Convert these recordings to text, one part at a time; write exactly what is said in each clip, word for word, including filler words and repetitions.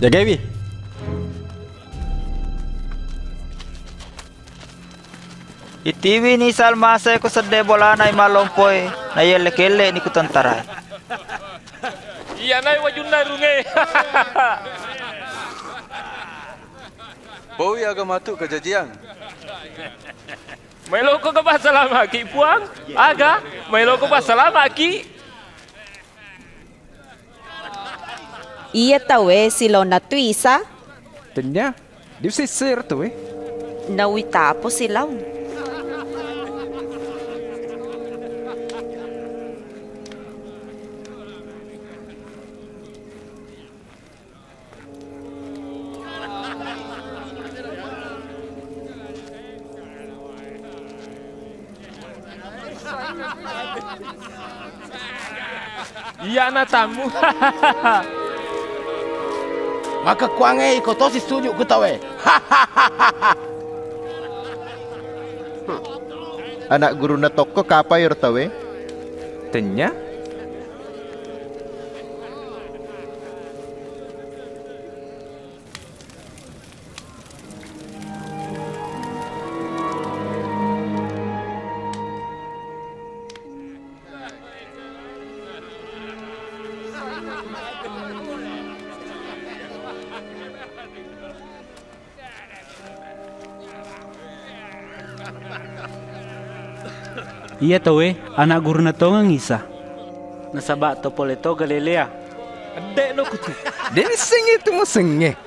Jagaiwi. Itiwini Isa Almase ko sedde bolana imallompoe, nayelle-kelle'ni ku tentarae. Iyanae wajunna runge. Poi aga matu kajajiang. Maeloko ga passalamaki, Puang? Aga, maeloko passalamaki. Iya tauwe silaonna tu Isa? Tennia, diusissero tauwe. Nauitapo silaong. Iyana tamu. Makkekkuangnge iko tosi suju ku tauwe. Anak gurunna tokko kapa iyaro tauwe? Tennia. Iya tauwe, ana' gurunna tongeng Isa. Nasaba' to pole to Galilea. Edde'no kutu. De' nissengnge tu musengnge.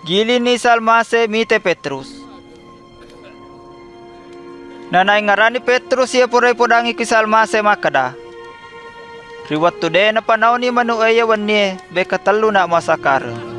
Gilinni Isa Almase mite Petrus. Nanaengngarani Petrus iya pura ipodangngi ku Isa Almase makkeda, ri wettu de' napanauni manu'e iya wennie, bekka telluna' muasakareng.